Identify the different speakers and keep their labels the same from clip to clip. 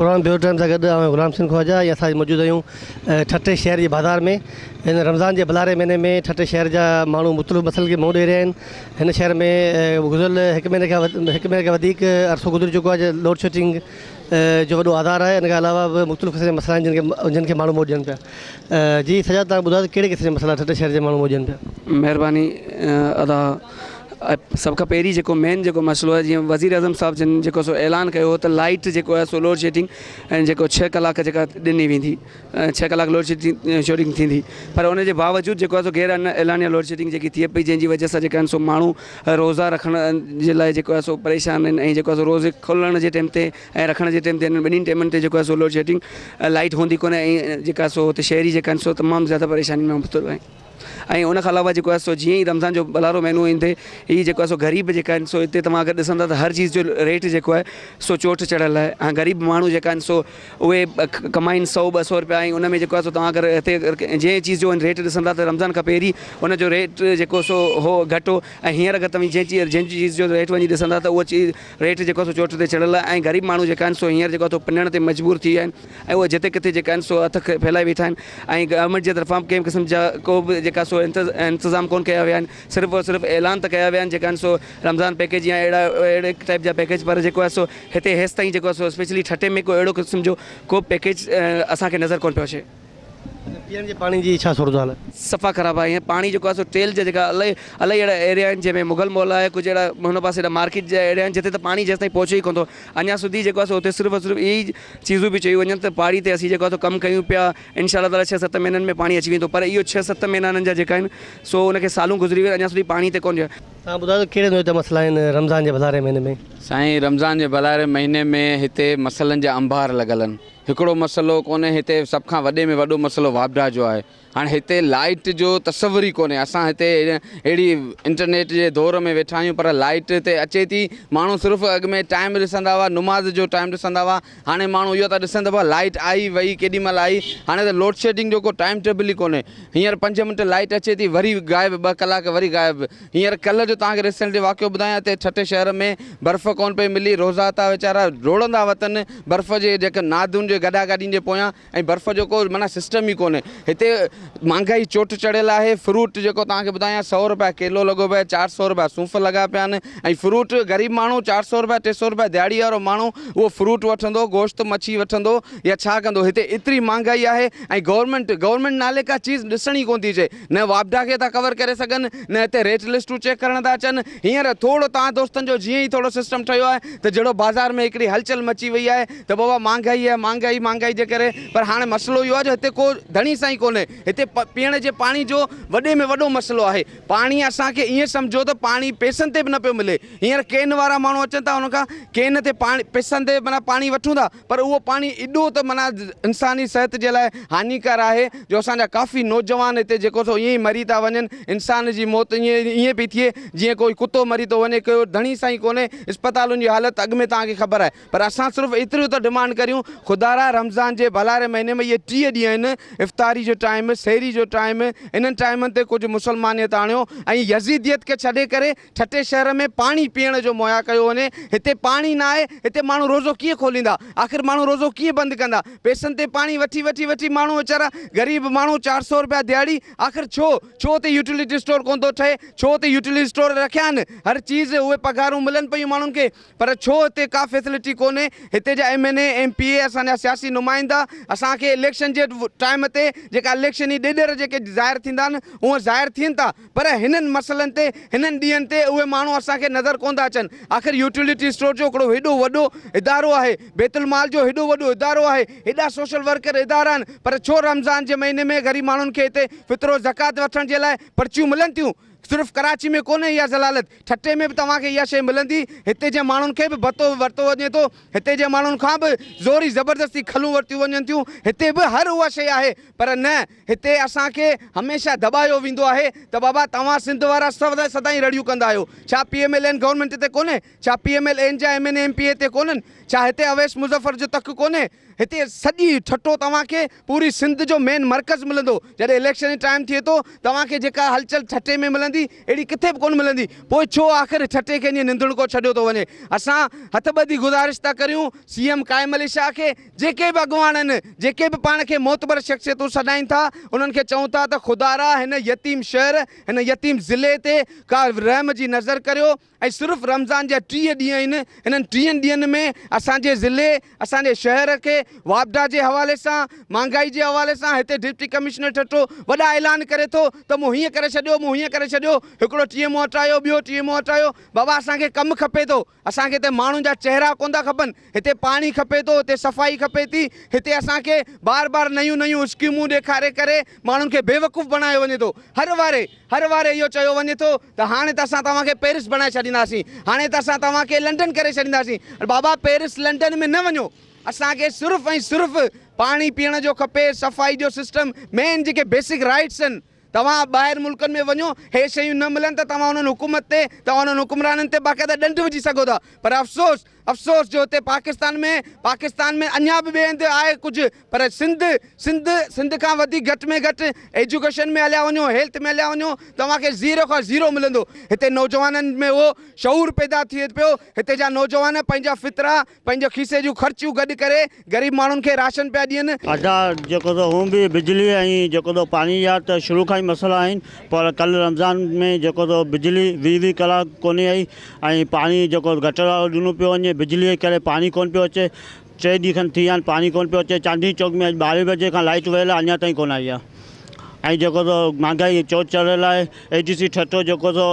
Speaker 1: Programme bureau time سان گڏ آئون غلام حسين خواجه ۽ اسان موجود آهيون ٺٽي شهر جي بازار ۾ هن رمضان جي ڀلاري مهيني ۾ ٺٽي شهر جا ماڻهو مختلف مسئلن کي منهن ڏئي رهيا آهن هن شهر ۾ گذريل هڪ مهيني کان هڪ مهيني کان وڌيڪ عرصو گذري چڪو آهي لوڊ شيڊنگ جو وڏو آزار آهي ان کان علاوه به مختلف قسم جا مسئلا آهن جن کي جن کي ماڻهو منهن ڏين پيا جي سجاد تان ٻڌايو ته ڪهڙي قسم جا مسئلا ٺٽي شهر جا ماڻهو منهن ڏين پيا.
Speaker 2: مهرباني ادا سڀ کان پهرين جيڪو مين جيڪو مسئلو آهي جيئن وزير اعظم صاحب جن جيڪو سو اعلان ڪيو هو ته لائيٽ جيڪو آهي سو لوڊ شيڊنگ ۽ جيڪو ڇهه ڪلاڪ جيڪا ڏني ويندي ڇهه ڪلاڪ لوڊ شيڊنگ ٿيندي پر ان جي باوجود جيڪو آهي سو غير اعلانيه لوڊ شيڊنگ جيڪي ٿئي پئي جنهن جي وجه سان جيڪا آهن سو ماڻهو روزا رکڻ جي لاء جيڪو آهي سو پريشان آهن ۽ جيڪو آهي سو روزي کولڻ جي ٽيم تي ۽ رکڻ جي ٽيم تي انهن ٻنهي ٽيمن تي جيڪو آهي سو لوڊ شيڊنگ لائيٽ هوندي ڪونهي ۽ جيڪا سو هتي شهري جيڪا آهن سو تمام زياده پريشاني ۾ مبتلا آهن ۽ ان کان علاوه جيڪو آهي سو جيئن ئي رمضان جو ڀلارو مهينو ايندي هي جيڪو آهي سو غريب جيڪا آهن سو هتي توهان اگر ڏسندا ته هر چيز جو ريٽ جيڪو آهي سو چوٽ چڙهيل آهي ۽ غريب ماڻهو جيڪا آهن سو اهي ڪمائين سو ٻه سو روپيا ۽ ان ۾ جيڪو آهي سو توهان اگر هتي جنهن چيز جو ريٽ ڏسندا ته رمضان کان پهرين ان جو ريٽ جيڪو سو هو گهٽ هو ۽ هينئر اگر توهين جنهن چيز جنهن چيز جو ريٽ وڃي ڏسندا ته اهو چيز ريٽ جيڪو آهي سو چوٽ تي چڙهيل آهي ۽ غريب ماڻهو جيڪا آهن سو هينئر جيڪو آهي سو پنڻ تي مجبور ٿي ويا آهن ۽ اهي جتي ڪٿي جيڪا آهن سو هٿ ڦهلائي ويٺا آهن ۽ گورنمينٽ جي طرفان به ڪنهن به قسم جا ڪو به جيڪا سو انتظام ڪونه ڪيا ويا آهن صرف اور صرف اعلان ته ڪيا ويا آهن جيڪا آهن سو رمضان پيڪيج يا اهڙا اهڙي ٽائپ جا پيڪيج پر جيڪو آهي سو هتي هيستائين جيڪو آهي سو اسپيشلي ٺٽي ۾ ڪو اهڙو قسم جو ڪو به پيڪيج اسان کي نظر ڪونه پيو اچي.
Speaker 1: پيئڻ جي پاڻي جي ڇا صورتحال آهي؟
Speaker 2: صفا خراب آهي ۽ پاڻي جيڪو آهي سو ٽيل جا جيڪا الائي الائي اهڙا ايريا آهن جنهن ۾ مغل محلا آهي ڪجهه اهڙا هن پاسي اهڙا مارڪيٽ جا ايريا آهن جتي ته پاڻي جيستائين پهچي ئي ڪونه ٿو اڃا سڌي جيڪو آهي سو اتي صرف صرف اهي ئي چيزون به چيون وڃن ته پاڙي تي اسين جيڪو آهي سو ڪم ڪيون پيا انشاء الله تعالٰي ڇهه ست مهينن ۾ پاڻي اچي ويندو پر اهو ڇهه ست مهينا انهن جا جيڪا آهن سو ان کي سالون گذري ويا اڃا سڌي پاڻي تي ڪونه.
Speaker 1: توهان ٻڌايو ته ڪهڙي نوعيت جا مسئلا آهن رمضان جي ڀلاري مهيني ۾؟
Speaker 3: سائين رمضان جي ڀلاري مهيني ۾ هتي مسئلن جا انبار لڳل آهن هڪڙو مسئلو ڪونهي هتي سڀ کان وڏي ۾ وڏو مسئلو واپڊا جو آهي هاڻي هتي لائيٽ جو تصور ئي ڪونهي اسان هتي اهڙي انٽرنيٽ جي دور ۾ ويٺا آهيون پر لائيٽ هتي اچي ٿي ماڻهو صرف اڳ ۾ ٽائيم ڏسندا هئا نماز جو ٽائيم ڏسندا هئا هاڻي ماڻهو اهو ٿا ڏسن ته بابا لائيٽ آئي وئي ڪيڏي مهل آئي هاڻي ته لوڊ شيڊنگ جو ڪو ٽائيم ٽيبل ئي ڪونهي هينئر پنج منٽ لائيٽ اچي ٿي وري غائب ٻه ڪلاڪ وري غائب هينئر ڪلهه جو توهان کي ريسنٽلي واقعو ٻڌايان هتي ٺٽي شهر ۾ برف ڪونه پئي ملي روزا ٿا ويچارا ڊوڙندا وتن برف جي جيڪي نادن جي گڏا گاڏين جي پويان ۽ برف جو ڪو معنيٰ سسٽم ئي ڪونهي هتي مھانگائي چوٽ چڙهيل آهي فروٽ جيڪو توهان کي ٻڌايان سئو روپيا ڪيلو لڳو پيو آهي چار سئو روپيا صوف لڳا پيا آهن ۽ فروٽ غريب ماڻهو چار سئو روپيا ٽي سئو روپيا دهاڙي وارو ماڻهو اهو فروٽ وٺندو گوشت مڇي وٺندو يا ڇا ڪندو هتي ايتري مھانگائي آهي ۽ گورنمينٽ گورنمينٽ نالي ڪا چيز ڏسڻ ئي ڪونه ٿي اچي نه واپڊا کي ٿا ڪور ڪري سگهن نه هتي ريٽ لسٽون چيڪ ڪرڻ ٿا اچن هينئر ٿورو توهان دوستن جو جيئن ئي ٿورو سسٽم ٺهيو آهي ته جهڙو بازار ۾ هڪڙي هلچل مچي وئي آهي ته بابا مھانگائي آهي مھانگائي مھانگائي جي ڪري پر هاڻي مسئلو اهو آهي جو هتي ڪو ڌڻي سائين ڪونهي هتي پيئڻ جي پاڻي جو وڏي ۾ وڏو مسئلو آهي پاڻي اسان کي ائين سمجهو ته پاڻي پئسن تي به نه پيو ملي هينئر ڪين وارا ماڻهو اچن ٿا انهن کان ڪين تي پاڻي پئسن تي معنيٰ پاڻي وٺون ٿا پر اهو پاڻي ايڏو ته معنيٰ انساني صحت جي لاء هاڃيڪار آهي جو اسان جا ڪافي نوجوان هتي جيڪو سو ائين ئي مري ٿا وڃن انسان جي موت ائين ائين پئي ٿئي جيئن ڪوئي ڪتو مري ٿو وڃي ڪو ڌڻي سائين ڪونهي اسپتالن جي حالت اڳ ۾ توهان کي خبر آهي پر اسان صرف ايتريون ته ڊمانڊ ڪريون خدارا رمضان جي ڀلاري مهيني ۾ اهي 30 ڏينهن آهن افطاري جو ٽائيم سحري جو ٽائيم انهن ٽائيمن تي ڪجهه مسلمانيت آڻيو ۽ يزيديت کي ڇڏي ڪري ٺٽي شهر ۾ پاڻي پيئڻ جو مهيا ڪيو وڃي هتي پاڻي نه آهي هتي ماڻهو روزو ڪيئن کوليندا آخر ماڻهو روزو ڪيئن بند ڪندا پئسن تي پاڻي وٺي وٺي وٺي ماڻهو ويچارا غريب ماڻهو چار سئو روپيا ديهاڙي آخر ڇو ڇو اتي يوٽيلٽي اسٽور ڪونه ٿو ٺهي ڇو اتي يوٽيلٽي اسٽور رکيا آهن هر چيز اهي پگهارون ملن پيون ماڻهن کي پر ڇو هتي ڪا فيسلٽي ڪونهي هتي جا M N A M P A اسان جا سياسي نمائندا اسان کي اليڪشن جي ٽائيم تي جيڪا اليڪشني ڏيڏر جيڪي ظاهر ٿيندا آهن اهي ظاهر ٿين ٿا پر هنن مسئلن تي هنن ڏينهن تي اهي ماڻهو اسان کي نظر ڪونه ٿا اچن. آخر يوٽيلٽي اسٽور جو هڪڙو هيڏو وڏو ادارو آهي، بيت المال جو هيڏو وڏو ادارو آهي، هيڏا سوشل ورڪر ادارا آهن پر ڇو رمضان جي مهيني ۾ غريب ماڻهن کي هتي فطرو زڪوات وٺڻ جي لاء پرچيون ملن ٿيون؟ صرف ڪراچي ۾ ڪونهي اها ذلالت، ٺٽي ۾ به توهان کي اها شيء ملندي، هتي جي ماڻهن کي به ڀتو ورتو وڃي ٿو، هتي جي ماڻهن کان به زوري زبردستي کلون ورتيون وڃن ٿيون، هتي به هر اها شيء آهي پر نه هتي اسان کي هميشه دٻايو ويندو آهي ته بابا توهان سنڌ وارا سدائين رڙيون ڪندا آهيو ڇا P M L N government هتي ڪونهي ڇا پي ايم ايل اين جا M N A M P A هتي ڪونهن ڇا هتي اويس مظفر جو تڪ ڪونهي هتي سڄي ٺٽو توهان کي پوري سنڌ جو مين مرڪز ملندو. جڏهن اليڪشن جو ٽائيم ٿئي ٿو توهان کي جيڪا هلچل ٺٽي ۾ ملندي اهڙي ڪٿي به ڪونه ملندي. پوء ڇو آخر ٺٽي کي ائين ننڌڻڪو ڇڏيو ٿو وڃي. اسان هٿ ٻڌي گذارش ٿا ڪريون سي ايم قائم علي شاهه کي جيڪي به اڳواڻ آهن جيڪي به پاڻ کي معتبر شخصيتون سڏائين ٿا انهن کي چئون ٿا ته خدارا هن يتيم شهر هن يتيم ضلعي تي ڪا رحم جي نظر ڪريو ۽ صرف رمضان جا 30 ڏينهن آهن، انهن ٽيهن ڏينهن ۾ اسان جي ضلعي، اسان جي شهر کي واپڊا جي حوالي سان، مهانگائي جي حوالي سان هتي ڊپٽي ڪمشنر ٺٽو وڏا اعلان ڪري ٿو ته مون هيئن ڪري ڇڏيو، مون هيئن ڪري ڇڏيو، هڪڙو ٽي ايم او هٽايو، ٻيو ٽي ايم او هٽايو، بابا اسان کي ڪم کپي ٿو، اسان کي هتي ماڻهن جا چهرا ڪونه ٿا کپن، هتي پاڻي کپي ٿو، هتي صفائي کپي ٿي، هتي اسان کي بار بار نيون نيون اسڪيمون ڏيکاري ڪري ماڻهن کي بيوقوف بڻايو وڃي ٿو، هر واري. هر واري اهو چيو وڃي ٿو ته هاڻي ته اسان توهان کي پيرس بڻائي ڇڏينداسين، هاڻي ته اسان توهان کي لنڊن ڪري ڇڏينداسين. بابا پيرس لنڊن ۾ نه وڃو، اسان کي صرف ۽ صرف پاڻي پيئڻ جو کپي، صفائي جو سسٽم، مين جيڪي بيسڪ رائيٽس آهن، توهان ٻاهر ملڪن ۾ وڃو هي شيون نه ملن ته توهان انهن حڪومت تي، توهان انهن حڪمرانن تي باقاعده ڏنڊ وجهي سگهو ٿا پر افسوس افسوس جو هتي پاڪستان ۾ پاڪستان ۾ اڃا به ٻئي هنڌ آهي ڪجهه پر سنڌ سنڌ سنڌ کان وڌيڪ گهٽ ۾ گهٽ ايجوڪيشن ۾ هليا وڃو هيلٿ ۾ هليا وڃو توهان کي زيرو کان زيرو ملندو هتي نوجوانن ۾ اهو شعور پيدا ٿئي پيو هتي جا نوجوان پنهنجا فطرا پنهنجي کيسي جون خرچيون گڏ ڪري غريب ماڻهن کي راشن پيا ڏين.
Speaker 4: ادا جيڪو ته هون به بجلي ۽ جيڪو ته پاڻي جا ته شروع کان ئي مسئلا آهن پر ڪل رمضان ۾ جيڪو ته بجلي 20 20 ڪلاڪ ڪونهي آئي ۽ پاڻي جيڪو گٽر وارو ڏنو پيو وڃي بجلي جي ڪري پاڻي ڪونه پيو اچي ٽي ڏينهن کن ٿي ويا آهن پاڻي ڪونه پيو اچي چاندني چوڪ ۾ اڄ ٻارهين بجي کان لائيٽ ويل آهي اڃا تائين ڪونه آئي آهي ۽ جيڪو ته مهانگائي چوٽ چڙهيل آهي اي ڊي سي ٺٽو جيڪو ته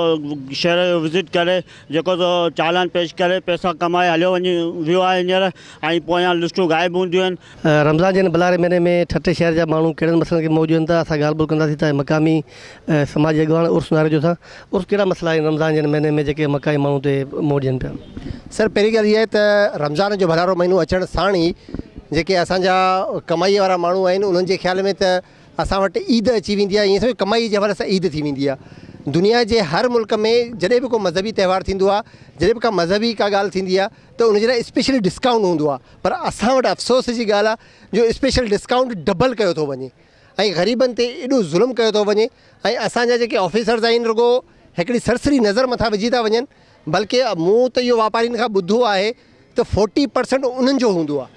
Speaker 4: شهر جو وزٽ ڪري جيڪو ته چالان پيش ڪري پئسا ڪمائي هليو وڃي ويو آهي هينئر ۽ پويان لسٽون غائب هونديون آهن.
Speaker 1: رمضان جي هن ڀلاري مهيني ۾ ٺٽي شهر جا ماڻهو ڪهڙن مسئلن کي منهن ڏين ٿا اسان ڳالهه ٻولهه ڪنداسين ته مقامي سماجي اڳواڻ عرس ناريجو سان. عرس ڪهڙا مسئلا آهن رمضان جي هن مهيني ۾ جيڪي مقامي ماڻهو تي منهن ڏين پيا؟
Speaker 5: سر پهرين ڳالهه اها آهي ته رمضان جو ڀلارو مهينو اچڻ ساڻ ئي جيڪي اسان جا ڪمائي وارا ماڻهو آهن انهن جي خيال ۾ ته اسان وٽ عيد اچي ويندي آهي ائين سمجهو ڪمائي جي حوالي سان عيد ٿي ويندي آهي دنيا جي هر ملڪ ۾ جڏهن به ڪو مذهبي تهوار ٿيندو آهي جڏهن به ڪا مذهبي ڪا ڳالهه ٿيندي آهي ته ان جي لاء اسپيشلي ڊسڪائونٽ هوندو آهي پر اسان وٽ افسوس جي ڳالهه آهي جو اسپيشل ڊسڪائونٽ ڊبل ڪيو ٿو وڃي ۽ غريبن تي ايڏو ظلم ڪيو ٿو وڃي ۽ اسان جا جيڪي آفيسرز آهن رڳو هڪڙي سرسري نظر مٿان وجهي ٿا وڃن بلڪه مون ته اهو واپارين کان ٻڌو آهي ته فورٽي پرسنٽ انهن جو هوندو آهي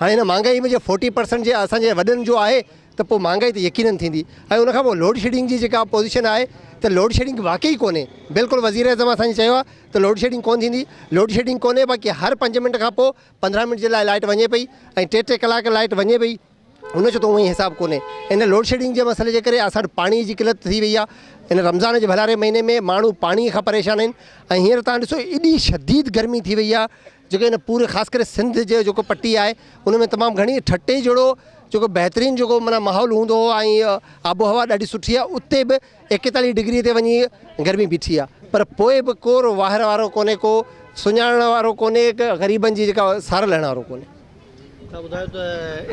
Speaker 5: هاڻي هن مهانگائي ۾ جي فورٽي پرسنٽ جي اسان جي وڏن جو آهي ته پوء مهانگائي ته يقينن ٿيندي ۽ ان کان پوء لوڊ شيڊنگ جي جيڪا پوزيشن آهي ته لوڊ شيڊنگ واقعي ڪونهي بلڪل وزير اعظم اسان جي چيو آهي ته لوڊ شيڊنگ ڪونه ٿيندي لوڊ شيڊنگ ڪونهي باقي هر 5 منٽ کان پوء 15 منٽ جي لاء لائٽ وڃي پئي ۽ ٽي ٽي ڪلاڪ لائٽ وڃي پئي ان جو ته اونئن ئي حساب ڪونهي. ان لوڊشيڊنگ جي مسئلي جي ڪري اسان وٽ پاڻي جي قلت ٿي وئي آهي. ان رمضان جي ڀلاري مهيني ۾ ماڻهو پاڻي کان پريشان آهن ۽ هينئر توهان ڏسو ايڏي شديد گرمي ٿي وئي آهي جيڪو ان پوري خاص ڪري سنڌ جي جيڪو پٽي آهي ان ۾ تمام گهڻي ٺٽي جهڙو جيڪو بهترين جيڪو معنيٰ ماحول هوندو هو ۽ آب و هوا ڏاڍي سٺي آهي اتي به 41 ڊگري تي وڃي گرمي بيٺي آهي پر پوء به ڪو واهر وارو ڪونهي ڪو سڃاڻڻ وارو ڪونهي غريبن جي جيڪا سار لهڻ وارو ڪونهي.
Speaker 1: توهان ٻڌايو ته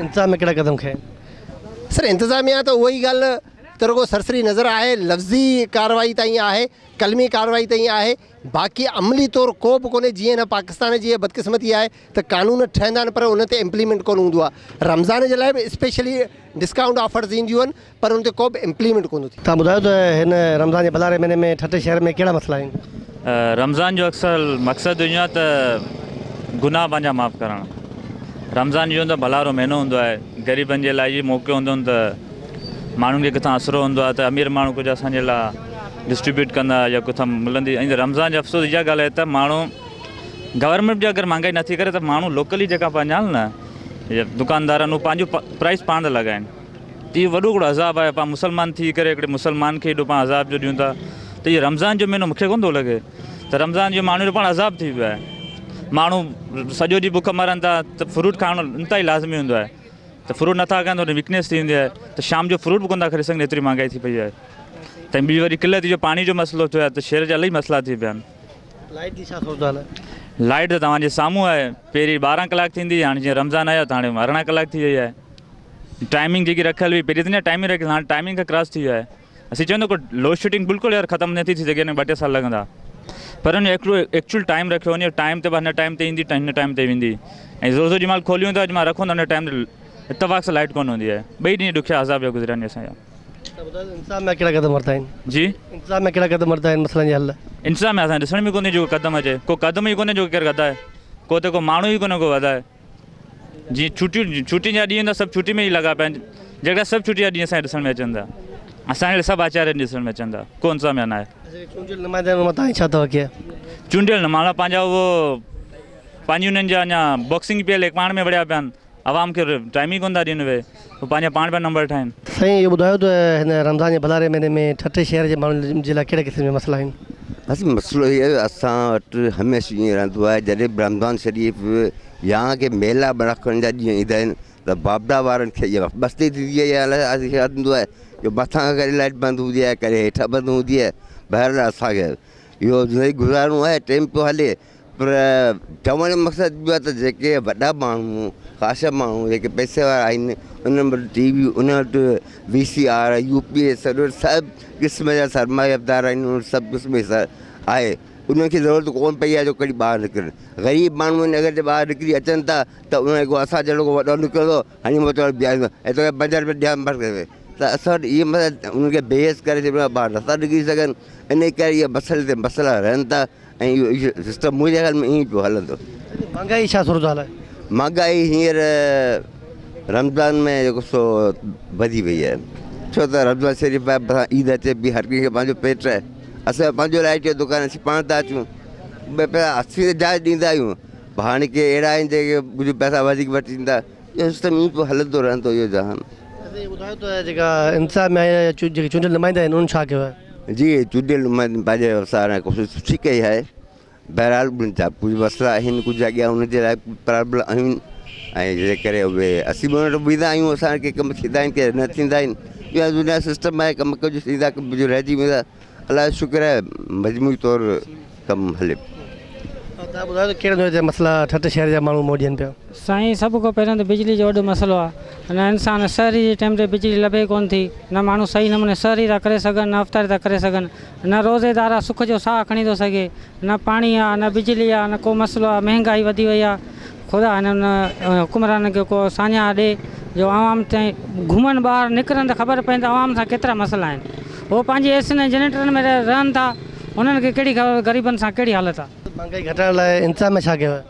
Speaker 1: انتظاميا ڪهڙا قدم کنيا آهن؟
Speaker 5: سر انتظاميا ته اها ئي ڳالهه ته رڳو سرسري نظر آهي، لفظي ڪارروائي تائين آهي، قلمي ڪارروائي تائين آهي، باقي عملي طور ڪو به ڪونهي، جيئن هن پاڪستان جي اها بدقسمتي آهي ته قانون ٺهندا آهن پر انهن تي امپليمينٽ ڪونه هوندو آهي، رمضان جي لاء به اسپيشلي ڊسڪائونٽ آفرز اينديون آهن پر ان تي ڪو به امپليمينٽ ڪونه ٿو ٿئي.
Speaker 1: توهان ٻڌايو ته هن رمضان جي ڀلاري مهيني ۾ ٺٽي شهر ۾ ڪهڙا مسئلا آهن؟
Speaker 6: رمضان جو اصل مقصد اهو آهي ته گناهه پنهنجا معاف ڪرڻ. رمضان جو ته ڀلارو مهينو هوندو آهي، غريبن جي لاء اهو موقعو هوندو آهي ته ماڻهن کي ڪٿان آسرو هوندو آهي ته امير ماڻهو ڪجهه اسان جي لاء ڊسٽريبيوٽ ڪندا يا ڪٿان ملندي ۽ رمضان جو افسوس اها ڳالهه آهي ته ماڻهو گورنمينٽ به اگر مهانگائي نٿي ڪري ته ماڻهو لوڪلي جيڪا پنهنجا آهن نه دڪاندار آهن اهي پنهنجو پرائس پاڻ ٿا لڳائن. اهو وڏو هڪڙو عذاب آهي پاڻ مسلمان ٿي ڪري هڪڙي مسلمان کي ايڏو پاڻ عذاب جو ڏيون ٿا ته اهو رمضان جو مهينو مونکي ڪونه ٿو لڳي ته رمضان جو ماڻهو جو پاڻ عذاب ٿي ويو آهي ماڻهو سڄو ڏينهن بک مرن ٿا ته فروٽ کائڻ انتهائي لازمي هوندو آهي ته فروٽ نٿا کائن ته ويڪنيس ٿي ويندي آهي ته شام جو فروٽ به ڪونه ٿا خريد سگهن ايتري مهانگائي ٿي پئي آهي ته ٻي وري قلت جو پاڻي جو مسئلو ٿيو آهي ته شهر جا الاهي مسئلا ٿي پيا آهن.
Speaker 1: لائٽ جي ڇا صورتحال آهي؟
Speaker 6: لائٽ ته توهان جي سامهون آهي پهرين 12 ڪلاڪ ٿيندي هاڻي جيئن رمضان آيو ته هاڻي 18 ڪلاڪ ٿي وئي آهي. ٽائمنگ جيڪي رکيل هئي پهرين ته ٽائمنگ رکيل هاڻي ٽائمنگ کان ڪراس ٿي ويو آهي اسين چون ته لوڊ شيڊنگ بلڪل يار ختم نٿي ٿي سگهي ٻه ٽي سال لڳندا. پر ان جو هڪڙو ايڪچوئل ٽائيم رکيو وڃي ٽائيم تي هن ٽائيم تي ايندي هن ٽائيم تي ويندي ۽ روز جي مهل کوليون ٿا جي مهل رکون ٿا ان ٽائيم تي اتفاق سان لائيٽ ڪونه هوندي آهي ٻئي ڏينهن ڏکيا عذاب جا گذريا آهن اسان جا.
Speaker 1: ته ٻڌايو انتظام ۾ ڪهڙا قدم ورتا آهن؟
Speaker 6: جي.
Speaker 1: انتظام ۾ ڪهڙا قدم ورتا آهن مسئلن جي حل لاء؟
Speaker 6: انتظام ۾ اسان ڏسڻ ۾ ڪونه ايندو قدم اچي ڪو قدم ئي ڪونهي جو ڪير وڌائي ڪو ته ڪو ماڻهو ئي ڪونهي ڪو وڌائي جي ڇٽيون ڇٽين جا ڏينهن سڀ ڇٽي ۾ ئي لڳا پيا آهن جيڪا سڀ ڇٽي جا ڏينهن اسان کي ڏسڻ ۾ اچن ٿا اسان کي سڀ آچار ڏسڻ ۾ اچن ٿا ڪو انتظام نه آهي.
Speaker 1: چونڊيل نمائندا آهن ان مان توهان کي ڇا توقع آهي؟
Speaker 6: چونڊيل نمائندا پنهنجا اهو پنهنجي انهن جا اڃا باڪسنگ پيل پاڻ ۾ وڙهيا پيا آهن عوام کي ٽائيم ئي ڪونه ٿا ڏين اهي هو پنهنجا پاڻ پيا نمبر ٺاهين.
Speaker 1: سائين اهو ٻڌايو ته هن رمضان جي ڀلاري مهيني ۾ ٺٽي شهر جي ماڻهن جي لاء ڪهڙي قسم جا مسئلا آهن؟
Speaker 7: بس مسئلو هي آهي اسان وٽ هميشه ائين رهندو آهي جڏهن به رمضان شريف يا ڪي ميلا رکڻ جا ڏينهن ايندا آهن ته واپڊا وارن کي اها مستي ٿيندي آهي يا الائي ڇا ٿيندو آهي جو مٿان کان ڪڏهن لائيٽ بند هوندي آهي ڪڏهن هيٺان بند هوندي آهي بهرحال اسان کي اهو زندگي گذارڻو آهي ٽيم پيو هلي پر چوڻ جو مقصد اهو آهي ته جيڪي وڏا ماڻهو خاصا ماڻهو جيڪي پئسي وارا آهن انهن وٽ ٽي وي انهن وٽ V C R U P S سڀ قسم جا سرمايدار آهن انهن وٽ سڀ قسم جي آهي انهن کي ضرورت ڪونه پئي آهي جو ڪڏهن ٻاهر نڪرن غريب ماڻهو آهن اگر جي ٻاهر نڪري اچن ٿا ته انهن کي اسان جهڙو ڪو وڏو نڪرندو هڻي موٽر بيهاريندو ۽ توکي 5 روپيا ڏيان بس ته اسان وٽ اهي مسئلا انهن کي بي حس ڪري ڇڏيو آهي ٻاهر نٿا نڪري سگهن ان ڪري اهي مسئلي تي مسئلا رهن ٿا ۽ اهو سسٽم منهنجي خيال ۾ ائين پيو هلندو.
Speaker 1: مھانگائي جي ڇا صورتحال آهي؟
Speaker 7: مھانگائي هينئر رمضان ۾ جيڪو سو وڌي وئي آهي ڇو ته رمضان شريف آهي مٿان عيد اچي پئي هر ڪنهن کي پنهنجو پيٽ آهي اسان جو پنهنجو لائيٽ جو دڪان اسين پاڻ ٿا اچون ٻه پئسا اسين ته جائز ڏيندا آهيون پر هاڻي ڪي اهڙا آهن جيڪي ڪجهه پئسا وڌيڪ وٺي ڏيندا اهو سسٽم ائين پيو هلندو رهندو اهو جهان.
Speaker 1: اچا اهو ٻڌايو ته جيڪا انتظاميا آهي جيڪي چونڊيل نمائندا آهن انهن ڇا ڪيو آهي؟
Speaker 7: جي چونڊيل نمائندن پنهنجي وسارڻ جي ڪوشش سٺي ڪئي آهي. بهرحال انهن جا ڪجهه مسئلا آهن ڪجهه اڳيان انهن جي لاء پرابلم آهن ۽ جنهن ڪري اهي اسين به انهن وٽ ويندا آهيون اسان کي ڪم ٿيندا آهن ڪي نه ٿيندا آهن اها دنيا سسٽم آهي ڪم ڪجهه ٿيندا ڪجهه رهجي ويندا الله جو شڪر آهي مجموعي طور ڪم هلي پيو.
Speaker 1: توهان ٻڌايو ته ڪهڙي نوعيت جا مسئلا ٺٽي شهر جا ماڻهو منهن ڏين پيا؟
Speaker 8: سائين سڀ کان پهريون ته بجلي جو وڏو مسئلو آ نه انسان سحري جي ٽيم تي بجلي لڀي ڪون ٿي نه ماڻهو صحيح نموني سحري ٿا ڪري سگهن نه افطاري ٿا ڪري سگهن نه روزيدار آ سک جو ساهه کڻي ٿو سگهي نه پاڻي آ نه بجلي آ نه ڪو مسئلو آ مهنگائي وڌي وئي آ خدا هنن حڪمرانن کي ڪو ساڃاهه ڏي جو عوام تائين گهمن ٻاهر نڪرن ته خبر پئي ته عوام سان ڪيترا مسئلا آهن هو پنهنجي ايسين ۽ جنريٽرن ۾ رهن ٿا انهن کي ڪهڙي خبر غريبن سان ڪهڙي حالت آ.
Speaker 1: مهانگائي گهٽائڻ لاء انتظاميا ڇا ڪيو آهي؟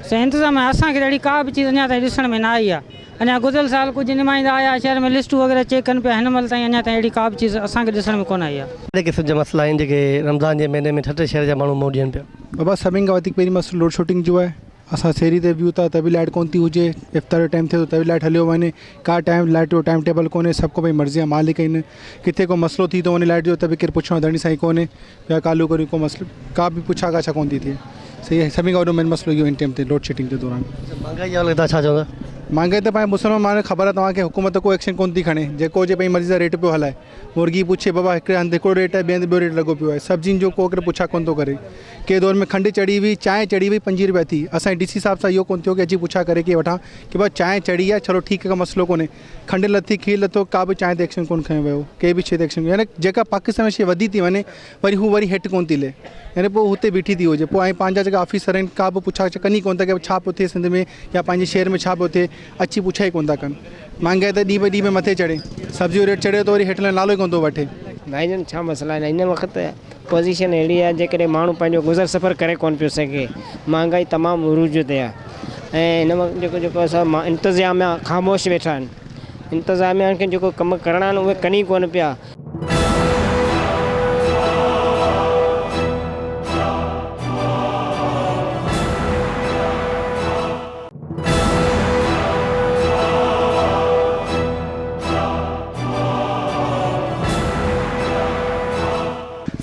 Speaker 8: سائين انتظاميا اسان کي ته اهڙي ڪا به چيز اڃا تائين ڏسڻ ۾ نه آئي آهي اڃا گذريل سال ڪجهه نمائندا آيا شهر ۾ لسٽون وغيره چيڪ ڪن پيا هن مهل تائين اڃا تائين اهڙي ڪا به چيز اسان کي ڏسڻ ۾ ڪونه آئي آهي.
Speaker 1: ڪهڙي قسم جا مسئلا آهن جيڪي رمضان جي مهيني ۾ ٺٽي شهر جا ماڻهو منهن ڏين پيا؟
Speaker 9: بابا سڀني کان وڌيڪ پهرين مسئلو لوڊ شيڊنگ جو آهي اسان سيري تي بيهون ٿا ته به لائيٽ ڪونه ٿي هجي افطار جو ٽائيم ٿئي ٿو ته به لائيٽ هليو وڃي ڪا ٽائيم لائيٽ جو ٽائيم ٽيبل ڪونهي سڀ ڪو پنهنجي مرضي جا مالڪ آهن ڪٿي ڪو مسئلو ٿي ٿو وڃي لائيٽ جو ته به ڪير پڇڻ وارو ڌڻي سائين ڪونهي پيا ڪالو ڪريون ڪو مسئلو ڪا به پڇا ڳاڇا ڪونه ٿي ٿئي صحيح آهي سڀني کان وڏو مين مسئلو اهو هن ٽائيم تي لوڊ شيڊنگ جي دوران.
Speaker 1: مهانگائي جي حوالي سان ڇا چوندا؟
Speaker 9: مهانگائي ته پنهنجي مسلمان ماڻهن کي خبر آهي توهان کي حڪومت ڪو ايڪشن ڪونه ٿي کڻي جيڪو هجي پنهنجي مرضي سان ريٽ پيو هلائي مرغي پڇي بابا هڪڙي هنڌ هڪڙو ريٽ آهي ٻئي هنڌ ٻيو ريٽ لڳو پيو آهي سبزين جو ڪو پڇا ڪونه ٿو ڪري ڪنهن دور ۾ کنڊ چڙهي هئي چانهه چڙهي وئي 25 روپيا ٿي اسان جي ڊي سي صاحب سان اهو ڪونه ٿيو ڪي اچي پڇا ڪري ڪي وٺان ڪي بابا چانهه چڙهي آهي چلو ٺيڪ آهي ڪو مسئلو ڪونهي کنڊ لٿي کير لٿو ڪا به چانهه تي ايڪشن ڪونه کنيو ويو ڪنهن به شيء تي ايڪشن يعني جيڪا پاڪستان ۾ شيء وڌي ٿي وڃي وري هو وري هيٺ ڪونه ٿي لهي يعني پوء هتي بيٺي ٿي هجي پوء ۽ پنهنجا جيڪا آفيسر آهن ڪا به پڇا ڪن ئي ڪونه ٿا ڪي ڇا پيو ٿئي سنڌ ۾ يا پنهنجي شهر ۾ ڇا پيو ٿئي اچي پڇا ئي ڪونه ٿا ڪن. مهانگائي ته ڏينهن به ڏينهن پئي مٿي چڙهي. سبزي جو ريٽ چڙهيو ته وري هيٺ لهڻ نالو ئي ڪونه ٿو وٺي.
Speaker 10: ڀائيجان ڇا مسئلا آهن هن وقت پوزيشن اهڙي آهي جيڪڏهن ماڻهو پنهنجو گذر سفر ڪري ڪونه پيو سگهي مهانگائي تمام عروج تي آهي ۽ هن وقت جيڪو جيڪو اسان انتظاميا خاموش ويٺا آهن انتظاميا کي جيڪو ڪم ڪرڻا آهن اهي ڪن ئي ڪونه پيا.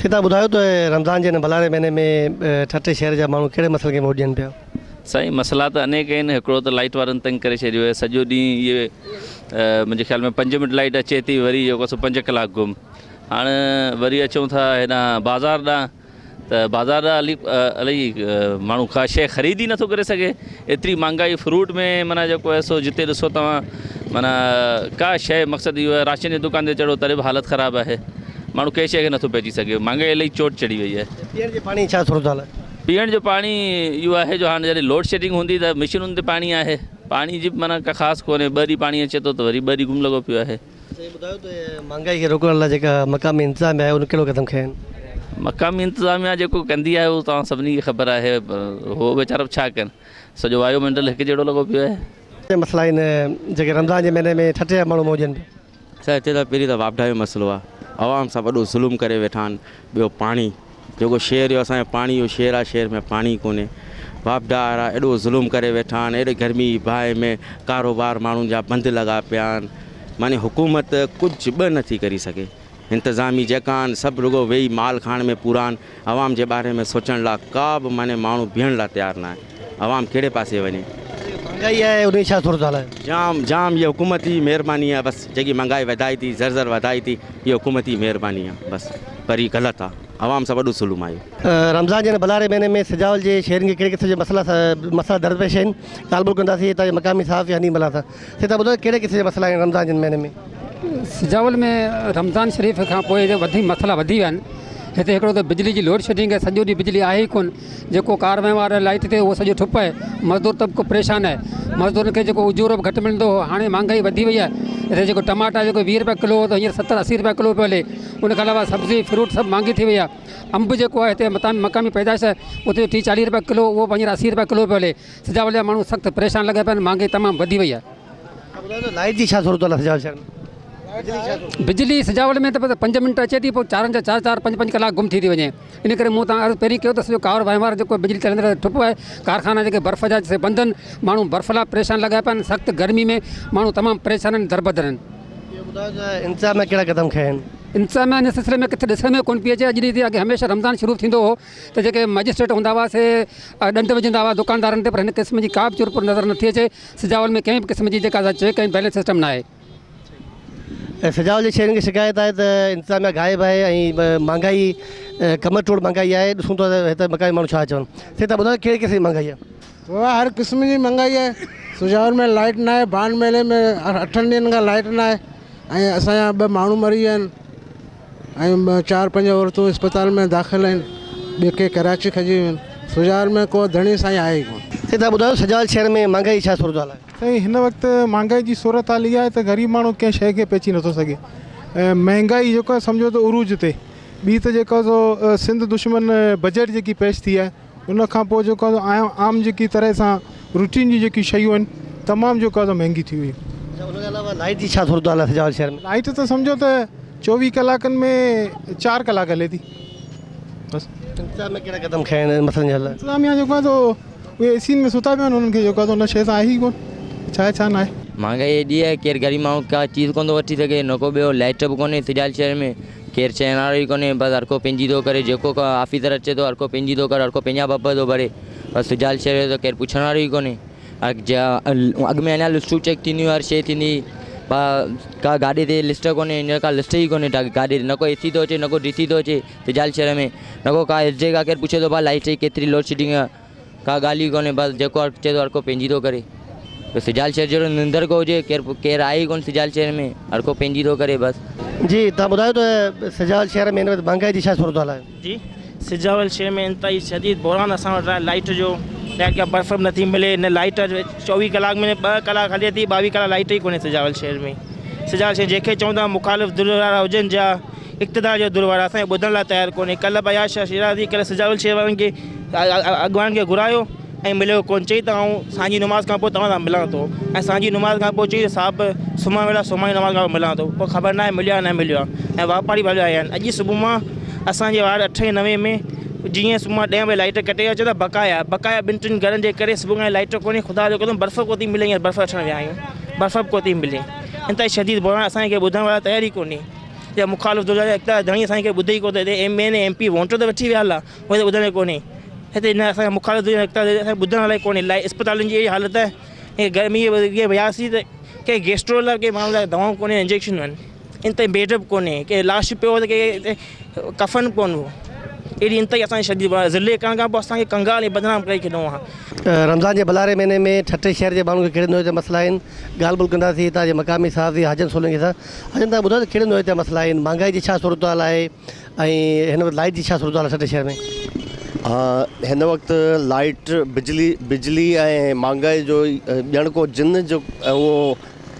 Speaker 1: سيتا ٻڌايو ته رمضان جي هن ڀلاري مهيني ۾ ٺٽي شهر جا ماڻهو ڪهڙي مسئلن کي منهن ڏين پيا؟
Speaker 11: سائين مسئلا ته انيڪ آهن هڪڙو ته لائيٽ وارن تنگ ڪري ڇڏيو آهي سڄو ڏينهن اهي منهنجي خيال ۾ پنج منٽ لائيٽ اچي ٿي وري جيڪو سو پنج ڪلاڪ گم هاڻ وري اچون ٿا هيڏانهن بازار ڏانهن ته بازار ڏانهن هلي الائي ماڻهو ڪا شيء خريد ئي نٿو ڪري سگهي ايتري مهانگائي فروٽ ۾ معنيٰ جيڪو آهي سو جتي ڏسو توهان معنيٰ ڪا شيء مقصد اهو آهي راشن جي دڪان تي چڙهو تڏهن به حالت خراب آهي ماڻهو ڪنهن شيء کي نٿو پهچي سگهي مهانگائي الائي چوٽ چڙهي وئي آهي.
Speaker 1: پيئڻ جي پاڻي جي ڇا صورتحال آهي؟
Speaker 11: پيئڻ جو پاڻي اهو آهي جو هاڻي جڏهن لوڊ شيڊنگ هوندي ته مشينن تي پاڻي آهي پاڻي جي به معنيٰ ڪا خاص ڪونهي ٻه ڏينهن پاڻي اچي ٿو ته وري ٻه ڏينهن گم لڳو پيو آهي.
Speaker 1: اچا هي ٻڌايو ته مهانگائي کي روڪڻ لاء جيڪا مقامي انتظاميا آهي ان ڪهڙو قدم کنيا آهن؟
Speaker 11: مقامي انتظاميا جيڪو ڪندي آهي اهو توهان سڀني کي خبر آهي پر هو ويچارا به ڇا ڪن سڄو وايو منڊل هڪ جهڙو لڳو پيو آهي.
Speaker 1: ڪهڙا مسئلا آهن جيڪي رمضان جي مهيني ۾ ٺٽي جا ماڻهو منهن ڏين پيا؟
Speaker 3: سر هتي ته پهرين ته واپڊا جو مسئلو آ عوام سان وڏو ظلم ڪري ويٺا آهن ٻيو پاڻي جيڪو شهر جو اسان جو پاڻي جو شهر آ شهر ۾ پاڻي ڪونهي واپڊا وارا ايڏو ظلم ڪري ويٺا آهن ايڏي گرمي جي باهه ۾ ڪاروبار ماڻهن جا بند لڳا پيا آهن معني حڪومت ڪجهه به نٿي ڪري سگهي انتظامي جيڪا آهن سڀ رڳو ويهي مال کائڻ ۾ پورا آهن عوام جي باري ۾ سوچڻ لا ڪا به معني ماڻهو بيهڻ لا تيار ناهي عوام ڪهڙي پاسي وڃي.
Speaker 1: مھانگائي آهي ان جي ڇا صورتحال آهي.
Speaker 3: جام جام هي حڪومت جي مهرباني آهي بس جيڪي مھانگائي وڌائي ٿي زر زر وڌائي ٿي هي حڪومت جي مهرباني آهي بس پر هي غلط آهي عوام سان وڏو ظلم آهي.
Speaker 1: رمضان جي هن ڀلاري مهيني ۾ سجاول جي شهرين کي ڪهڙي قسم جا مسئلا مسئلا درپيش آهن ڳالهه ٻولهه ڪنداسين هتان جي مقامي صحافي حنيف ملاح سان. سي تان ٻڌايو ڪهڙي قسم جا مسئلا آهن رمضان جن مهيني ۾؟
Speaker 12: سجاول ۾ رمضان شريف کان پوء وڌيڪ مسئلا وڌي ويا آهن هتي هڪڙو ته بجلي جي لوڊ شيڊنگ آهي سڄو ڏينهن بجلي آهي ئي ڪونه جيڪو ڪار وهنوار آهي لائٽ تي اهو سڄو ٺپ آهي مزدور طبقو پريشان آهي مزدورن کي جيڪو اجورو به گهٽ ملندو هو هاڻي مهانگائي وڌي وئي آهي هتي جيڪو ٽماٽا جيڪو 20 روپيا ڪلو هو ته هينئر 70 80 روپيا ڪلو پيو هلي ان کان علاوه سبزي فروٽ سڀ مهانگي ٿي وئي آهي انب جيڪو آهي هتي مقامي پيدائش آهي اتي 30 40 روپيا ڪلو اهو به هينئر 80 روپيا ڪلو پيو هلي سجاول جا ماڻهو سخت پريشان لڳا پيا آهن مهانگائي تمام وڌي وئي آهي.
Speaker 1: لائيٽ جي ڇا صورتحال آهي سجاول شهر ۾؟
Speaker 12: بجلي سجاول ۾ ته پنج منٽ اچي ٿي پوء چارن جا چار چار پنج پنج ڪلاڪ گم ٿي ٿي وڃي ان ڪري مون تان عرض پهرين ڪيو ته سڄو ڪار وهنوار جيڪو بجلي تي هلندڙ ٺپ آهي ڪارخانا جيڪي برف جا سي بند آهن ماڻهو برف لاء پريشان لڳا پيا آهن سخت گرمي ۾ ماڻهو تمام پريشان آهن دربدر آهن.
Speaker 1: اهو ٻڌايو ته انتظاميا ڪهڙا قدم کنيا آهن؟
Speaker 12: انتظاميا ان سلسلي ۾ ڪٿي ڏسڻ ۾ ڪونه پئي اچي اڄ ڏينهن تائين اڳي هميشه رمضان شروع ٿيندو هو ته جيڪي مئجسٽريٽ هوندا هئا سي ڏنڊ وجهندا هئا دڪاندارن تي پر هن قسم جي ڪا به چرپر نظر نٿي اچي سجاول ۾ ڪنهن به قسم جي جيڪا سا چيڪ ۽ بيلنس سسٽم ناهي.
Speaker 1: سجاول جي شهرين کي شڪايت آهي ته انتظاميا غائب آهي ۽ مهانگائي ڪمر ٽوڙ مهانگائي آهي ڏسون ٿا ته هتي مقامي ماڻهو ڇا چون سي تان ٻڌايو ڪهڙي قسم جي مهانگائي آهي.
Speaker 13: بابا هر قسم جي مهانگائي آهي سجاول ۾ لائيٽ ناهي بان ميلي ۾ اٺن ڏينهن کان لائيٽ ناهي ۽ اسان جا ٻه ماڻهو مري ويا آهن ۽ چار پنج عورتون اسپتال ۾ داخل آهن ٻي ڪي ڪراچي کڄي ويون آهن سجاول ۾ ڪو ڌڻي سائين آهي ئي ڪونه.
Speaker 1: سائين تهان ٻڌايو سجاول شهر ۾ مهانگائي جي ڇا صورتحال آهي؟
Speaker 9: سائين هن وقت مهانگائي جي صورتحال اها آهي ته غريب ماڻهو ڪنهن شيء کي پهچي نٿو سگهي ۽ مهانگائي جيڪو آهي سمجهو ته عروج تي ٻي ته جيڪو سو سنڌ دشمن بجيٽ جيڪي پيش ٿي آهي ان کان پوء جيڪو آهي سو عام جيڪي طرح سان روٽين جون جيڪي شيون آهن تمام جيڪو آهي سو مهنگي ٿي ويون.
Speaker 1: اڇا ان کان علاوه لائيٽ جي ڇا صورتحال آهي سجاول شهر ۾؟
Speaker 9: لائيٽ ته سمجهو ته 24 ڪلاڪن ۾ 4 ڪلاڪ هلي ٿي بس.
Speaker 1: انتظاميا ڪهڙا قدم کنيا آهن انهن مسئلن جي حل لاء؟
Speaker 9: انتظاميا جيڪو آهي سو اهي اي سين ۾ ستا پيا آهن انهن کي جيڪو آهي سو ان شيء سان آهي ئي ڪونه ڇا آهي ڇا ناهي.
Speaker 14: مهانگائي ايڏي آهي ڪير غريب ماڻهو ڪا چيز ڪونه ٿو وٺي سگهي نه ڪو ٻيو لائيٽ به ڪونهي سجاول شهر ۾ ڪير چئڻ وارو ئي ڪونهي بس هر ڪو پنهنجي ٿو ڪري جيڪو ڪو آفيسر اچي ٿو هر ڪو پنهنجي ٿو ڪري هر ڪو پنهنجا ڀڀ ٿو ڀري بس سجاول شهر جو ته ڪير پڇڻ وارو ئي ڪونهي اڳ ۾ اڃا لسٽون چيڪ ٿينديون هر شيء ٿيندي ڪا گاڏي تي لسٽ ڪونهي هينئر ڪا لسٽ ئي ڪونهي گاڏي تي نه ڪو اي سي ٿو اچي نه ڪو ڊي سي ٿو اچي سجاول شهر ۾ نه ڪو ڪا ايس ڊي کان ڪير پڇي ٿو ڀاء لائيٽ جي ڪيتري لوڊ شيڊنگ آهي ڪا ڳالهه ئي ڪونهي بس جيڪو اچي ٿو هر ڪو پنهنجي ٿو ڪري سجال شهر جهڙو نندر ڪو هجي ڪير ڪير آهي ئي ڪونه سجال شهر ۾ هر ڪو پنهنجي ٿو ڪري بس.
Speaker 1: جي توهان ٻڌايو ته سجاول شهر ۾ هن وقت مهانگائي جي ڇا صورتحال آهي؟
Speaker 15: جي سجاول شهر ۾ انتهائي شديد بحران اسان وٽ آهي لائيٽ جو لائيٽ کان برف به نٿي ملي نه لائيٽ 24 ڪلاڪ ۾ 2 ڪلاڪ هلي ٿي 22 ڪلاڪ لائيٽ ئي ڪونهي سجاول شهر ۾ سجاول شهر جنهن کي چئون ٿا مخالف ڌر وارا هجن جا اقتدار جو ڌر وارا اسان کي ٻڌڻ لاء تيار ڪونهي ڪلهه به اياز شاهه شيرازي ڪلهه سجاول شهر وارن کي اڳواڻن کي گهرايو ۽ مليو ڪونه چئي ته آئون سانجهي نماز کان پوء توهان سان ملان ٿو ۽ سانجهي نماز کان پوء چئي ته صاحب سمهڻ ويل آهي سومهاڻي نماز کان پوء ملان ٿو پوء خبر ناهي مليو آهي نه مليو آهي ۽ واپاري به هليا آيا آهن اڄ صبح مان اسان جي وارڊ اٺين نوين ۾ جيئن صبح مان ڏهين بجي لائيٽ ڪٽي اچي ته بقايا بقايا ٻن ٽن گهرن جي ڪري صبح کان لائيٽ ڪونهي خدا جو قسم برف ڪو ٿي ملي هينئر برف وٺڻ ويا آهيون برف به ڪو ٿي ملي انتهائي شديد بحران اسان کي ٻڌڻ وارا تيار ئي ڪونهي يا مخالف ڌر جا اقتدار ڌڻي اسان کي ٻڌي ئي ڪونه ٿو هتي M N A M P vote ته وٺي ويا هلا اهي ته ٻڌڻ ڪونهي هتي نه اسان کي مخالف ڌر جا اقتدار اسان کي ٻڌڻ لاء ڪونهي لاء اسپتالن جي اهڙي حالت آهي گرمي وياسي ته ڪنهن گيسٽرو لاء ڪنهن ماڻهو لاء دوائون ڪونهي انجيڪشن آهن ان تائين بيڊ به ڪونهي ڪي لاش پيو ته ڪي ڪفن ڪونه هو اهڙي انتهائي اسان جي شديد ضلعي ڪرڻ کان پوء اسان کي ڪنگال ۽ بدنام ڪري ڇڏيو آهي.
Speaker 1: رمضان جي ڀلاري مهيني ۾ ٺٽي شهر جي ماڻهن کي ڪهڙي نوعيت جا مسئلا آهن، ڳالهه ٻولهه ڪنداسين هتان جي مقامي صحافي حاجن سولنگي سان. حاجن توهان ٻڌايو ته ڪهڙي نوعيت جا مسئلا آهن، مهانگائي جي ڇا صورتحال آهي ۽ هن وقت لائيٽ جي ڇا صورتحال آهي ٺٽي شهر ۾؟
Speaker 16: هن وقت لائيٽ بجلي بجلي ۽ مهانگائي جو ڄڻ ڪو جن جو اهو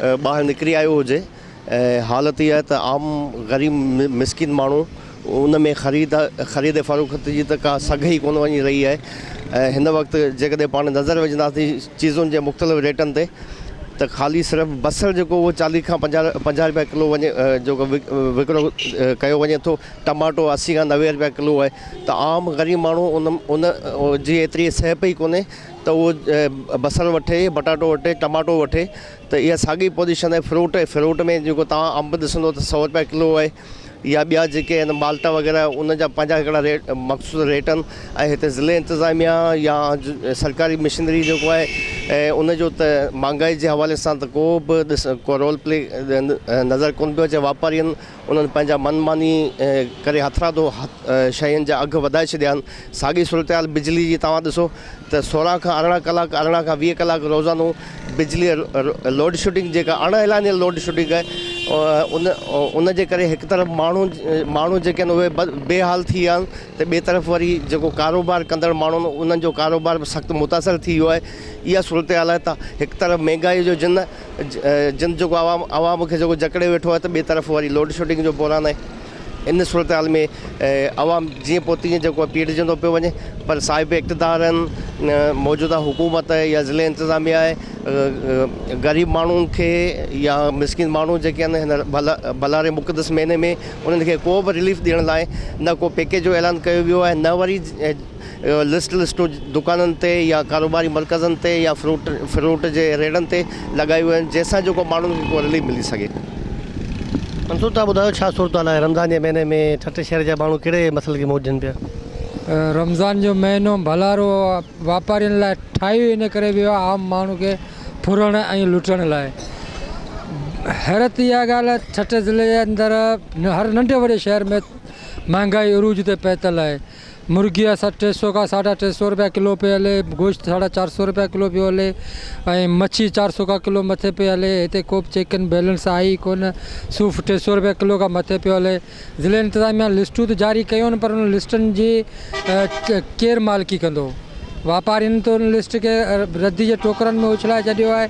Speaker 16: ٻاهر نڪري آيو هجي ۽ حالت اها آهي ته عام غريب مسڪين ماڻهو ان ۾ خريد خريد فروخت جي ته ڪا سگهه ئي ڪونه وڃي رهي آهي ۽ هن وقت جيڪڏهن پاڻ نظر وجهنداسين چيزن جي مختلف ريٽن تي ته خالي صرف بصر جيڪو اهو چاليهه کان 50 رپيا ڪلو وڃي جيڪو وڪرو ڪيو وڃي ٿو، ٽماٽو 80 کان 90 رپيا ڪلو آهي ته عام غريب ماڻهو ان ان جي ايتري سهپ ئي ڪونهي ته اهو بصر وٺي بٽاٽو وٺي ٽماٽو وٺي ته اها ساڳي پوزيشن آهي فروٽ فروٽ ۾ جيڪو توهان انب ڏسندو ته سو رپيا ڪلو آهي يا ٻيا جيڪي آهن مالٽا وغيره ان جا پنهنجا هڪڙا ريٽ مخصوص ريٽ آهن ۽ هتي ضلعي انتظاميا يا سرڪاري مشنري جيڪو آهي ان جو ته مهانگائي جي حوالي سان ته ڪو به ڏس ڪو رول پلي نظر ڪونه پيو اچي واپارين انهن پنهنجا من ماني ڪري هٿرادو شين جا اگهه وڌائي ڇڏيا آهن. ساڳي صورتحال بجلي جي توهان ڏسو ته 16 کان 18 ڪلاڪ 18 کان 20 ڪلاڪ روزانو بجلي لوڊ شيڊنگ جيڪا اڻ اعلانيل لوڊ شيڊنگ آهي ان ان جي ڪري هڪ طرف ماڻهو ماڻهو جيڪي آهن اهي بي حال ٿي ويا آهن ته ٻئي طرف وري جيڪو ڪاروبار ڪندڙ ماڻهو آهن انهن جو ڪاروبار به سخت متاثر ٿي ويو آهي اها صورتحال آهي ته هڪ طرف مهنگائي جو جن جن جيڪو عوام عوام کي جيڪو جڪڙي ويٺو آهي ته ٻئي طرف وري لوڊ شيڊنگ جو بحران آهي ان صورتحال ۾ عوام جيئن پوء تيئن جيڪو آهي پيڙجندو پيو وڃي پر صاحب اقتدارن موجوده حڪومت يا ضلعي انتظاميا آهي غريب ماڻهن کي يا مسڪين ماڻهو جيڪي آهن هن ڀلاري مقدس مهيني ۾ انهن کي ڪو به رليف ڏيڻ لاء نه ڪو پيڪيج جو اعلان ڪيو ويو آهي نه وري لسٽ لسٽون دڪانن تي يا ڪاروباري مرڪزن تي يا فروٽ فروٽ جي ريڙهن تي لڳايون ويون آهن جنهن سان جيڪو ماڻهن کي ڪو رليف ملي سگهي.
Speaker 1: منصور توهان ٻڌايو ڇا صورتحال آهي رمضان جي مهيني ۾ ٺٽي شهر جا ماڻهو ڪهڙي مسئلن کي منهن ڏين پيا؟
Speaker 17: رمضان جو مهينو ڀلارو واپارين لاء ٺاهيو ئي ان ڪري ويو آهي عام ماڻهو کي ڦرڻ ۽ لٽڻ لاء حيرت اها ڳالهه آهي ٺٽي ضلعي جي اندر هر ننڍي وڏي شهر ۾ مهانگائي عروج تي پهتل آهي مرغي اسان ٽي سو کان ساڍا ٽي سو روپيا ڪلو پئي هلي، گوشت ساڍا چار سو روپيا ڪلو پيو هلي ۽ مڇي چار سو کان ڪلو مٿي پئي هلي، هتي ڪو به چيڪ اينڊ بيلنس آهي ئي ڪونه، صوف ٽي سو روپيا ڪلو کان مٿي پيو هلي، ضلعي انتظاميا لسٽون ته جاري ڪيون آهن پر انهن لسٽن جي ڪير مالڪي ڪندو، واپارين ته ان لسٽ کي ردي جي ٽوڪرن ۾ اڇلائي ڇڏيو آهي،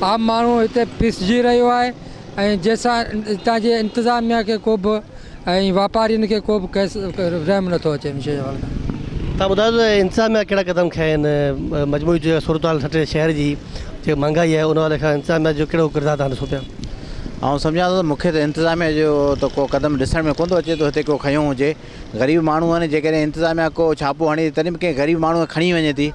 Speaker 17: عام ماڻهو هتي پيسجي رهيو آهي ۽ جنهن سان هتان جي انتظاميا کي ڪو به ۽ واپارين کي ڪو به ڪيس رحم نٿو اچي ان شيء جي حوالي سان.
Speaker 1: توهان ٻڌايو ته انتظاميا ڪهڙا قدم کنيا آهن مجموعي جيڪا صورتحال ٺٽي شهر جي جيڪا مهانگائي آهي ان حوالي کان انتظاميا جو ڪهڙو ڪردار توهان ڏسو پيا؟
Speaker 18: آئون سمجهان ٿو ته مون کي ته انتظاميا جو ته ڪو قدم ڏسڻ ۾ ڪونه ٿو اچي ته هتي ڪو کنيو هجي غريب ماڻهو آهن جيڪڏهن انتظاميا ڪو ڇاپو هڻي ٿي تڏهن به ڪنهن غريب ماڻهو کي کڻي وڃي ٿي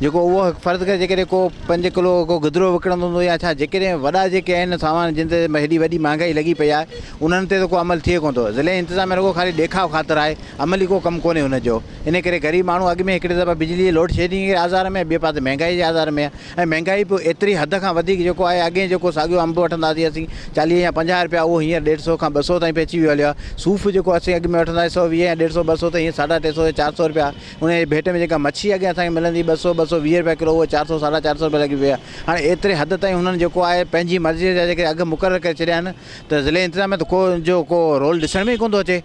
Speaker 18: جيڪو اهو هڪ فرض ڪري جيڪڏهن ڪو پنج ڪلو ڪو گدرو وڪڻندو هوندو يا ڇا جيڪڏهن وڏا جيڪي آهن سامان جن تي هيڏي وڏي مهانگائي لڳي پئي آهي انهن تي ته ڪو عمل ٿئي ڪونه ٿو ضلعي انتظاميا رڳو خالي ڏيکاء خاطر آهي عملي ڪو ڪم ڪونهي ان جو ان ڪري غريب ماڻهو اڳ ۾ هڪڙي دفعا بجلي جي لوڊ شيڊنگ جي آزار ۾ ٻئي پاسي مهانگائي جي آزار ۾ آهي ۽ مهانگائي به ايتري حد کان وڌيڪ جيڪو آهي اڳي جيڪو ساڳيو انب وٺنداسين اسين چاليهه يا 50 رپيا اهو هينئر ڏيڍ سو کان 200 تائين پهچي ويو هليو آهي صوف جيڪو اسين اڳ ۾ وٺنداسين 120 يا ڏيڍ سو 200 ته هينئر ساڍا ٽي سو يا 400 رپيا ان جي ڀيٽ ۾ جيڪا مڇي اڳي اسان کي ملندي هئي ٻه سو، 220 رپيا ڪلو اهو چار سو، ساڍا چار سو رپيا لڳي پئي آهي. هاڻي ايتري حد تائين هنن جيڪو آهي پنهنجي مرضيء جا جيڪي اگهه مقرر ڪري ڇڏيا آهن ته ضلعي انتظاميا ته ڪو ان جو ڪو رول ڏسڻ ۾ ئي ڪونه ٿو اچي.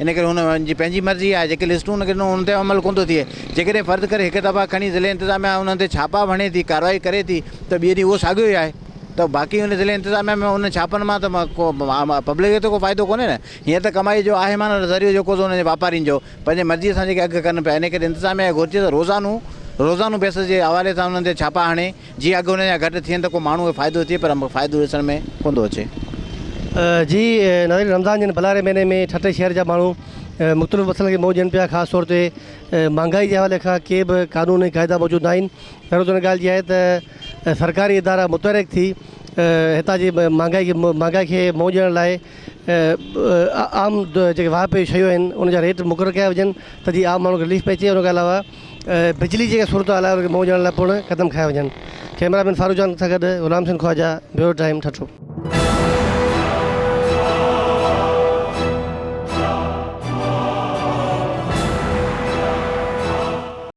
Speaker 18: ان ڪري هن جي پنهنجي مرضي آهي جيڪي لسٽون هن کي ڏنو انهن تي عمل ڪونه ٿو ٿئي. جيڪڏهن فرض ڪري هڪ دفعا کڻي ضلعي انتظاميا انهن تي ڇاپا به هڻي ٿي ڪارروائي ڪري ٿي ته ٻئي ڏينهن اهو ساڳيو ئي آهي ته باقي ان ضلعي انتظاميا ۾ انهن ڇاپن مان ته ڪو پبلڪ کي ته ڪو فائدو ڪونهي نه. هينئر ته ڪمائي جو آهي معنيٰ ذريعو جيڪو سو انهن جي واپارين جو. پنهنجي مرضيء سان جيڪي اگهه ڪن پيا، انهيء ڪري انتظاميا کي گهرجي ته روزانو روزانو بيسس جي حوالي سان انهن تي ڇاپا هڻي، جيئن اگهه انهن جا گهٽ ٿين ته ڪو ماڻهوء کي فائدو ٿئي پر فائدو ڏسڻ ۾ ڪونه ٿو اچي.
Speaker 1: جي ناظرين رمضان جي هن ڀلاري مهيني ۾ ٺٽي شهر جا ماڻهو مختلف مسئلن کي منهن ڏين پيا خاص طور تي مهانگائي جي حوالي کان ڪي به قانون ۽ قاعدا موجود ناهن ضرورت ان ڳالهه جي آهي ته سرڪاري ادارا متحرڪ ٿي هتان جي مهانگائي کي مهانگائي کي منهن ڏيڻ لاء عام جيڪي واهپي جون شيون آهن ان جا ريٽ مقرر ڪيا وڃن ته جيئن عام ماڻهو کي رليف پهچي ان کان علاوه بجلي جي جيڪا صورتحال آهي ان کي منهن ڏيڻ لاء پڻ قدم کنيا وڃن ڪئميرا مين فاروق جان سان گڏ غلام حسين خواجه بيورو ٽائيم ٺٽو.